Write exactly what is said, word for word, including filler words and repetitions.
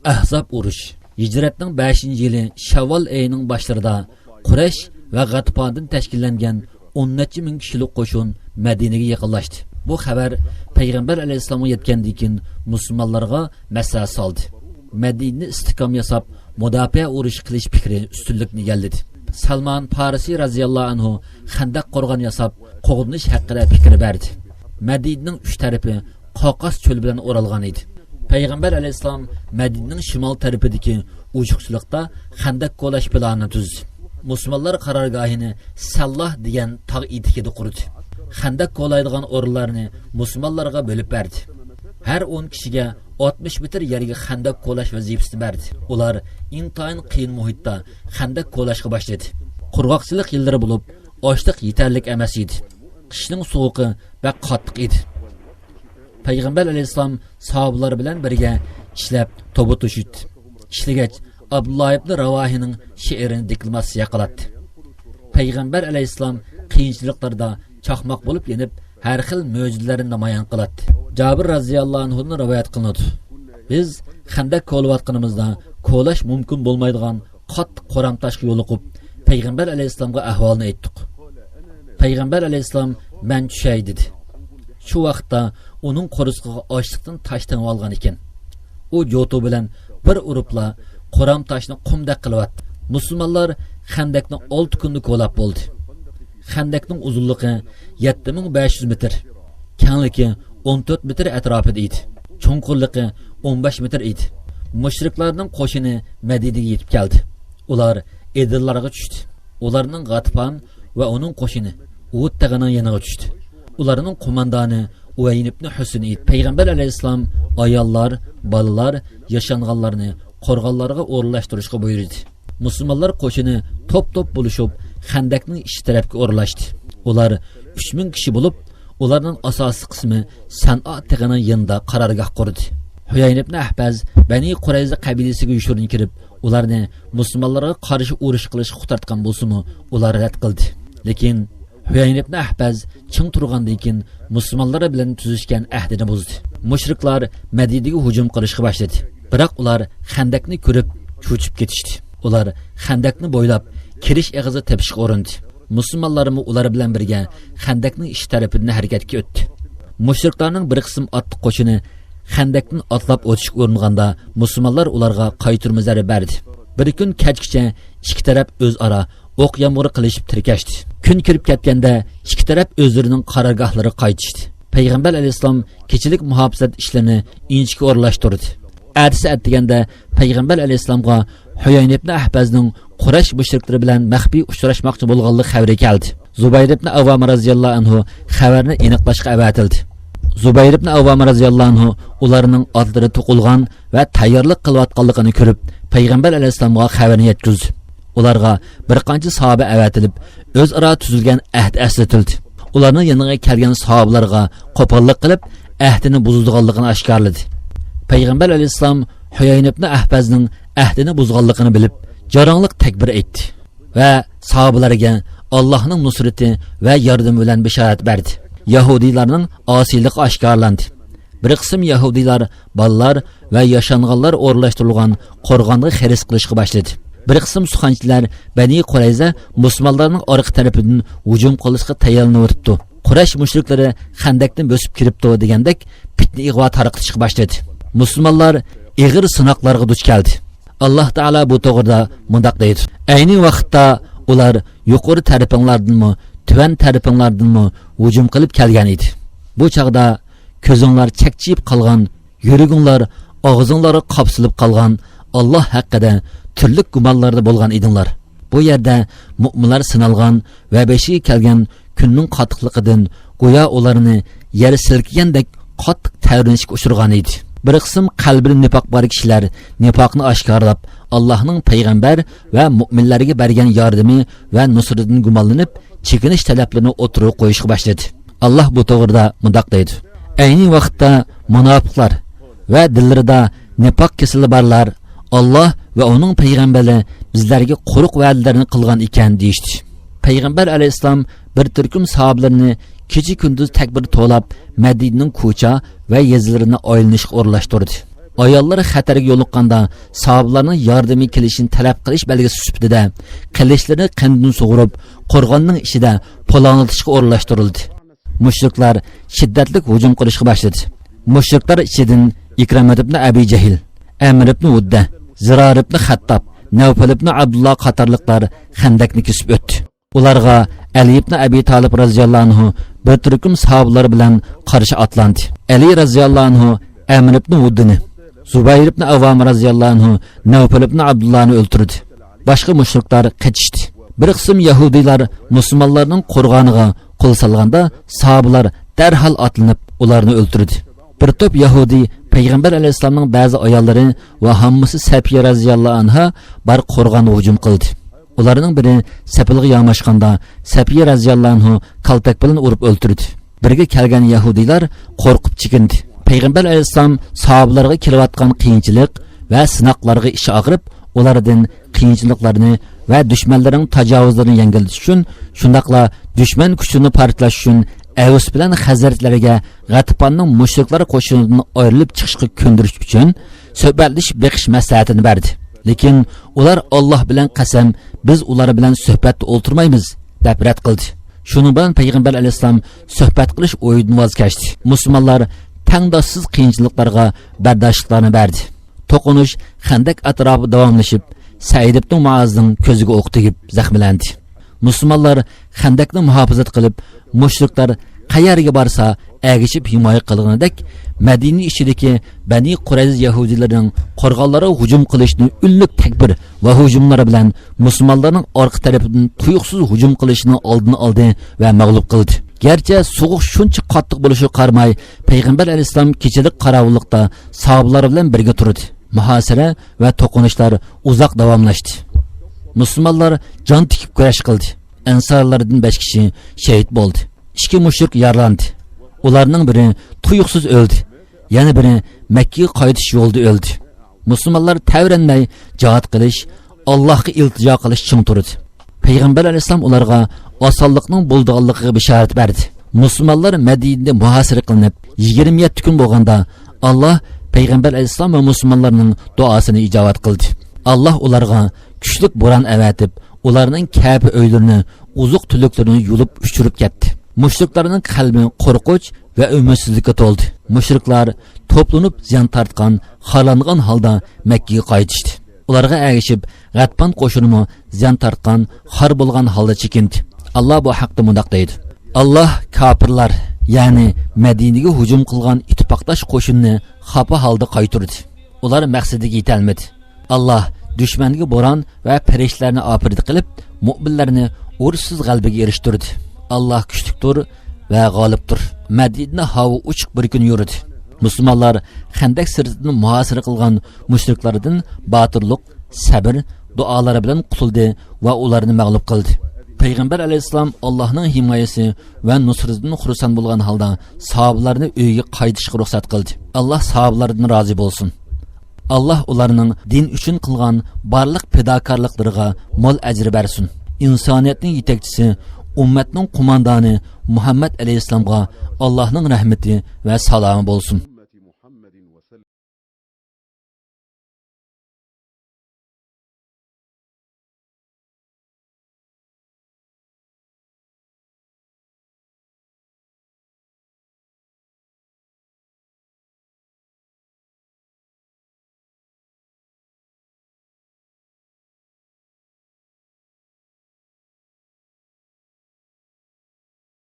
ئەھزاب ئۇرۇش. ھىجرەتنىڭ بەشىنچى يىلى شەۋۋال ئېيىنىڭ باشلىرىدا قۇرەيش ۋە غەتىپاندىن تەشكىللەنگەن ئون نەچچە مىڭ كىشىلىك قوشۇن مەدىنىگە يېقىنلاشتى. بۇ خەۋەر پەيغەمبەر ئەلەيھىسسالامغا يەتكەندىن كېيىن مۇسۇلمانلارغا مەسلىھەت سالدى. مەدىنىنى ئىستىھكام ياساپ، مۇداپىئە ئۇرۇشى قىلىش پىكرى ئۈستۈنلۈكنى ئىگىلىدى. سەلمان پارسى رەزىياللاھۇ ئەنھۇ خەندەق قورغان ياساپ، قوغدىنىش ھەققىدە پىكىر بەردى. مەدىنىنىڭ ئۈچ تەرىپى قاقاس چۆل بىلەن ئورالغان ئىدى. پەيغەمبەر ئەلەيھىسسالام مەدىنىنىڭ شىمال تەرىپىدىكى ئوشۇقچىلىقتا خەندەك كولاش پىلانىنى تۈزدى. مۇسۇلمانلار قارارگاھىنى سەللاھ دېگەن تاغ ئېتىكىدە قۇردى. خەندەك كولايدىغان ئورۇنلارنى مۇسۇلمانلارغا بۆلۈپ بەردى. ھەر ئون كىشىگە ئاتمىش مېتىر يەرگە خەندەك كولاش ۋەزىپىسىنى بەردى. ئۇلار ئىنتايىن قىيىن مۇھىتتا خەندەك كولاشقا باشلىدى. قۇرغاقچىلىق يىللىرى بولۇپ، ئاشلىق يېتەرلىك ئەمەس ئىدى. قىشنىڭ سوغۇقى بەك قاتتىق ئىدى. پەيغەمبەر ئەلەيھىسسالام ساھابىلار بىلەن بىرگە ئىشلەپ، توبا توشۇيتتى. ئىشلىگەچ، ئابدۇللا ئىبنى راۋاھىنىڭ شېئىرىنى دېكلاماتسىيە قىلاتتى. پەيغەمبەر ئەلەيھىسسالام قىيىنچىلىقلاردا چاقماق بولۇپ يېنىپ، ھەر خىل مۆجىزىلەرنى نامايان قىلاتتى. جابىر رەزىياللاھۇ ئەنھۇدىن رىۋايەت قىلىنىدۇ. بىز خەندەك كولىۋاتقىنىمىزدا، كولاش مۇمكىن بولمايدىغان قاتتىق قورام تاشقا يولۇقۇپ، پەيغەمبەر ئەلەيھىسسالامغا ئەھۋالنى ئېيتتۇق. پەيغەمبەر ئەلەيھىسسالام، «مەن چۈشەي» دېدى. شۇ ۋاقىتتا ئۇنىڭ قورسىقىغا ئاچلىقتىن تاش تېڭىۋالغان ئىكەن. ئۇ جوتۇ بىلەن بىر ئۇرۇپلا قورام تاشنى قۇمدەك قىلىۋەتتى. مۇسۇلمانلار خەندەكنى ئالتە كۈندە كولاپ بولدى. خەندەكنىڭ ئۇزۇنلۇقى يەتتە مىڭ بەش يۈز مېتىر، كەڭلىكى ئون تۆت مېتىر ئەتراپىدا ئىدى. چوڭقۇرلۇقى ئون بەش مېتىر ئىدى. مۇشرىكلارنىڭ قوشۇنى مەدىنىگە يېتىپ كەلدى. ئۇلار ئېدىرلارغا چۈشتى. ئۇلارنىڭ غاتىپان ۋە ئۇنىڭ قوشۇنى ئۇھۇد تېغىنىڭ يېنىغا چۈشتى. ئۇلارنىڭ قوماندانى ئۇۋەين ئىبنى ھۇسېن ئىدى. پەيغەمبەر ئەلەيھىسسالام ئاياللار، بالىلار، ياشانغانلارنى قورغانلارغا ئورۇنلاشتۇرۇشقا بۇيرۇدى. مۇسۇلمانلار قوشۇنى توپ-توپ بولۇشۇپ، خەندەكنىڭ ئىچ تەرەپكە ئورۇنلاشتى. ئۇلار ئۈچ مىڭ كىشى بولۇپ، ئۇلارنىڭ ئاساسىي قىسمى سەنئا تېغىنىڭ يېنىدا قارارگاھ قۇردى. ھۇيەين ئىبنى ئەھبەز بەنى قۇرەيزە قەبىلىسىگە يوشۇرۇن كىرىپ، ئۇلارنى مۇسۇلمانلارغا قارشى ئۇرۇش قىلىشقا ئۇتارتقان بولسىمۇ، ئۇلار رەت قىلدى. لېكىن ھۇيەين ئىبنى ئەھبەز چىڭ تۇرغاندىن كېيىن، مۇسۇلمانلار بىلەن تۈزۈشكەن ئەھدىنى بۇزدى. مۇشرىكلار مەدىنىگە ھۇجۇم قىلىشقا باشلىدى. بىراق ئۇلار خەندەكنى كۆرۈپ، چۆچۈپ كېتىشتى. ئۇلار خەندەكنى بويلاپ، كىرىش ئېغىزى تېپىشقا ئۇرۇندى. مۇسۇلمانلارمۇ ئۇلار بىلەن بىرگە خەندەكنىڭ ئىچ تەرىپىدىن ھەرىكەتكە ئۆتتى. مۇشرىكلارنىڭ بىر قىسىم ئاتلىق قوشۇنى خەندەكتىن ئاتلاپ ئۆتۈشكە ئۇرۇنغاندا، مۇسۇلمانلار ئۇلارغا قايتۇرما زەربە بەردى. بىر كۈن كەچكىچە ئىككى تەرەپ ئۆزئارا ئوق يامغۇرى قىلىشىپ تىركەشتى. كۈن كىرىپ كەتكەندە، ئىككى تەرەپ ئۆزلىرىنىڭ قارارگاھلىرىغا قايتىشتى. پەيغەمبەر ئەلەيھىسسالام كېچىلىك مۇھاپىزەت ئىشلىرىنى ئىنچىكە ئورۇنلاشتۇردى. ئەتىسى ئەتىگەندە پەيغەمبەر ئەلەيھىسسالامغا ھۇيەين ئىبنى ئەھبەزنىڭ قۇرەيش مۇشرىكلىرى بىلەن مەخپىي ئۇچراشماقچى بولغانلىق خەۋىرى كەلدى. زۇبەير ئىبنى ئەۋۋام رەزىياللاھۇ ئەنھۇ خەۋەرنى ئېنىقلاشقا ئەۋەتىلدى. زۇبەير ئىبنى ئەۋۋام رەزىياللاھۇ ئەنھۇ ئۇلارنىڭ ئاتلىرى توقۇلغان ۋە تەييارلىق قىلىۋاتقانلىقىنى كۆرۈپ، پەيغەمبەر ئەلەيھىسسالامغا خەۋەرنى يەتكۈزدى. ئۇلارغا بىر قانچە ساھابە ئەۋەتىلىپ، ئۆزئارا تۈزۈلگەن ئەھدى ئەسلىتىلدى. ئۇلارنىڭ يېنىغا كەلگەن ساھابىلارغا قوپاللىق قىلىپ، ئەھدىنى بۇزىدىغانلىقىنى ئاشكارىلىدى. پەيغەمبەر ئەلەيھىسسالام ھۇيەين ئىبنى ئەھبەزنىڭ ئەھدىنى بۇزغانلىقىنى بىلىپ، جاراڭلىق تەكبىر ئېيتتى ۋە ساھابىلەرگە ئاللاھنىڭ نۇسرىتى ۋە ياردىمى بىلەن بېشارەت بەردى. يەھۇدىيلارنىڭ ئاسىيلىقى ئاشكارىلاندى. بىر قىسىم يەھۇدىيلار بالىلار ۋە ياشانغانلار ئورۇنلاشتۇرۇلغان قورغانغا خىرىس قىلىشقا باشلىدى. بىر قىسىم سۇخانچىلار بەنى قۇرەيزە مۇسۇلمانلارنىڭ ئارقا تەرىپىدىن ھۇجۇم قىلىشقا تەييارلىنىۋېتىپتۇ، قۇرەيش مۇشرىكلىرى خەندەكتىن بۆسۈپ كىرىپتۇ دېگەندەك پىتنە ئىغۋا تارقىتىشقا باشلىدى. مۇسۇلمانلار ئېغىر سىناقلارغا دۇچ كەلدى. ئاللاھ تائالا بۇ توغرىدا مۇنداق دەيدۇ: ئەينى ۋاقىتتا ئۇلار يۇقىرى تەرىپىڭلاردىنمۇ، تۆۋەن تەرىپىڭلاردىنمۇ ھۇجۇم قىلىپ كەلگەن ئىدى. بۇ چاغدا كۆزۈڭلار چەكچىيىپ قالغان، يۈرىكىڭلار ئاغزىڭلارغا قاپسىلىپ قالغان، ئاللاھ ھەققىدە تۈرلۈك گۇمانلاردا بولغان ئىدىڭلار. بۇ يەردە مۆمىنلەر سىنالغان ۋە بېشىغا كەلگەن كۈننىڭ قاتتىقلىقىدىن گويا ئۇلارنى يەر سىلكىگەندەك قاتتىق تەۋرىنىشكە ئۇچرىغان ئىدى. بىر قىسىم قەلبىدە نىپاق بار كىشىلەر نىپاقنى ئاشكارىلاپ، ئاللاھنىڭ پەيغەمبەر ۋە مۆمىنلەرگە بەرگەن ياردىمى ۋە نۇسرىتىدىن گۇمانلىنىپ، چېكىنىش تەلەپلىرىنى ئوتتۇرىغا قويۇشقا باشلىدى. ئاللاھ بۇ توغرىدا مۇنداق دەيدۇ: ئەينى ۋاقىتتا مۇناپىقلار ۋە دىللىرىدا نىپاق كېسىلى بارلار، ئاللاھ ۋە ئۇنىڭ پەيغەمبىرى بىزلەرگە قۇرۇق ۋەدىلەرنى قىلغان ئىكەن، دېيىشتى. پەيغەمبەر ئەلەيھىسسالام بىر تۈركۈم ساھابىلىرىنى كېچە-كۈندۈز تەكبىر توۋلاپ، مەدىنىنىڭ كوچا ۋە يېزىلىرىنى ئايلىنىشقا ئورۇنلاشتۇردى. ئاياللار خەتەرگە يولۇققاندا ساھابىلارنىڭ ياردىمىگە كېلىشىنى تەلەپ قىلىش بەلگىسى سۈپىتىدە قىلىچلىرىنى قېنىدىن سۇغۇرۇپ، قورغاننىڭ ئىچىدە پۇلاڭلىتىشقا ئورۇنلاشتۇرۇلدى. مۇشرىكلار شىددەتلىك ھۇجۇم قىلىشقا باشلىدى. مۇشرىكلار ئىچىدىن ئىكرىمەت ئىبن ئەبى جەھىل، ئەمر ئىبن ۋۇددە، زىرار ئىبن خەتتاب، نەۋپەل ئىبن ئابدۇللا قاتارلىقلار خەندەكنى كېسىپ ئۆتتى. ئۇلارغا ئەلى ئىبن ئەبى تالىپ رازىياللاھۇ ئەنھۇ بىر تۈركۈم ساھابىلار بىلەن قارشى ئاتلاندى. ئەلى رازىياللاھۇ ئەنھۇ ئەمر ئىبن ۋۇددىنى، زۇبەير ئىبن ئەۋۋام رازىياللاھۇ ئەنھۇ نەۋپەل ئىبن ئابدۇللانى ئۆلتۈردى. باشقا مۇشرىكلار قېچىشتى. بىر قىسىم يەھۇدىيلار مۇسۇلمانلارنىڭ قورغانىغا قول سالغاندا، ساھابىلار دەرھال ئاتلىنىپ، ئۇلارنى ئۆلتۈردى. بىر توپ يەھۇدىي پەيغەمبەر ئەلەيھىسسالامنىڭ بەزى ئاياللىرى ۋە ھاممىسى سەپىيە رازىياللاھۇ ئەنھا بار قورغانغا ھۇجۇم قىلدى. ئۇلارنىڭ بىرى سېپىلغا ياماشقاندا، سەپىيە رازىياللاھۇ ئەنھۇ كالتەك بىلەن ئۇرۇپ ئۆلتۈردى. بىرگە كەلگەن يەھۇدىيلار قورقۇپ چېكىندى. پەيغەمبەر ئەلەيھىسسالام ساھابىلارغا كېلىۋاتقان قىيىنچىلىق ۋە سىناقلارغا ئىچى ئاغرىپ، ئۇلاردىن قىيىنچىلىقلارنى ۋە دۈشمەنلەرنىڭ تاجاۋۇزلىرىنى يەڭگىللىتىش ئۈچۈن، شۇنداقلا دۈشمەن كۈچىنى پارچىلاش ئۈچۈن ئەۋس بىلەن خەزرەجلەرگە غەتىپاننىڭ مۇشرىكلار قوشۇنىدىن ئايرىلىپ چىقىشقا كۆندۈرۈش ئۈچۈن سۆھبەتلىشىپ بېقىش مەسلىھەتىنى بەردى. لېكىن ئۇلار، «ئاللاھ بىلەن قەسەم، بىز ئۇلار بىلەن سۆھبەتتە ئولتۇرمايمىز» دەپ رەت قىلدى. شۇنىڭ بىلەن پەيغەمبەر ئەلەيھىسسالام سۆھبەت قىلىش ئويىدىن ۋاز كەچتى. مۇسۇلمانلار تەڭداشسىز قىيىنچىلىقلارغا بەرداشلىقلارنى بەردى. توقۇنۇش خەندەك ئەتراپىدا داۋاملىشىپ، سەئىد ئىبن مۇئازنىڭ كۆزىگە ئوق تېگىپ زەخىملەندى. مۇسۇلمانلار خەندەكنى مۇھاپىزەت قىلىپ، مۇشرىكلار قەيەرگە بارسا ئەگىشىپ ھىمايە قىلغىنىدەك، مەدىنە ئىچىدىكى بەنى قۇرەيزە يەھۇدىيلىرىنىڭ قورغانلارغا ھۇجۇم قىلىشىنى ئۈنلۈك تەكبىر ۋە ھۇجۇملار بىلەن مۇسۇلمانلارنىڭ ئارقا تەرىپىدىن تۇيۇقسىز ھۇجۇم قىلىشىنىڭ ئالدىنى ئالدى ۋە مەغلۇپ قىلدى. گەرچە سوغۇق شۇنچە قاتتىق بولۇشىغا قارىماي، پەيغەمبەر ئەلەيھىسسالام كېچىلىك قاراۋۇللۇقتا ساھابىلار بىلەن بىرگە تۇردى. مۇھاسىرە ۋە توقۇنۇشلار ئۇزاق داۋاملاشتى. مۇسۇلمانلار جان تىكىپ كۈرەش قىلدى. ئەنسارلاردىن بەش كىشى شېھىت بولدى. ئىككى مۇشرىك يارىلاندى. ئۇلارنىڭ بىرى تۇيۇقسىز ئۆلدى. يەنە بىرى مەككىگە قايتىش يولىدا ئۆلدى. مۇسۇلمانلار تەۋرەنمەي جىھاد قىلىش، ئاللاھقا ئىلتىجا قىلىش چىڭ تۇردى. پەيغەمبەر ئەلەيھىسسالام ئۇلارغا ئاسانلىقنىڭ بولىدىغانلىقىغا بېشارەت بەردى. مۇسۇلمانلار مەدىنىدە مۇھاسىرە قىلىنىپ، يىگىرمە يەتتە كۈن بولغاندا، ئاللاھ پەيغەمبەر ئەلەيھىسسالام ۋە مۇسۇلمانلارنىڭ دۇئاسىنى ئىجابەت قىلدى. ئاللاھ ئۇلارغا كۈچلۈك بوران ئەۋەتىپ، ئۇلارنىڭ كەپە ئۆيلىرىنى، ئوزۇق-تۈلۈكلىرىنى يۇلۇپ ئۇچۇرۇپ كەتتى. مۇشرىكلارنىڭ قەلبى قورقۇنچ ۋە ئۈمىدسىزلىككە تولدى. مۇشرىكلار توپلىنىپ زىيان تارتقان، خارلانغان ھالدا مەككىگە قايتىشتى. ئۇلارغا ئەگىشىپ، غەتپان قوشۇنىمۇ زىيان تارتقان، خار بولغان ھالدا چېكىندى. ئاللاھ بۇ ھەقتە مۇنداق دەيدۇ: «ئاللاھ كاپىرلار، يەنى مەدىنىگە ھۇجۇم قىلغان ئىتتىپاقداش قوشۇننى خاپا ھالدا قايتۇردى. ئۇلار مەقسىتىگە يېتەلمىدى. ئاللاھ دۈشمەنگە بوران ۋە پەرىشتىلەرنى ئاپىرىدە قىلىپ، مۆمىنلەرنى ئۇرۇشسىز غەلىبىگە ئېرىشتۈردى. ئاللاھ كۈچلۈكتۇر ۋە غالىبتۇر.» مەدىنە ھاۋا ئوچۇق بىر كۈن يورۇدى. مۇسۇلمانلار خەندەك سىرتىدىن مۇھاسىرە قىلغان مۇشرىكلاردىن باتۇرلۇق، سەبر، دۇئالار بىلەن قۇتۇلدى ۋە ئۇلارنى مەغلۇپ قىلدى. پەيغەمبەر ئەلەيھىسسالام ئاللاھنىڭ ھىمايىسى ۋە نۇسرىتىدىن خۇرسەن بولغان ھالدا ساھابىلارنى ئۆيىگە قايتىشقا رۇخسەت قىلدى. ئاللاھ ساھابىلاردىن رازى بولسۇن. ئاللاھ ئۇلارنىڭ دىن ئۈچۈن قىلغان بارلىق پىداكارلىقلىرىغا مول ئەجىر بەرسۇن. ئىنسانىيەتنىڭ يېتەكچىسى، ئۈممەتنىڭ قوماندانى مۇھەممەد ئەلەيھىسسالامغا ئاللاھنىڭ رەھمىتى ۋە سالامى بولسۇن.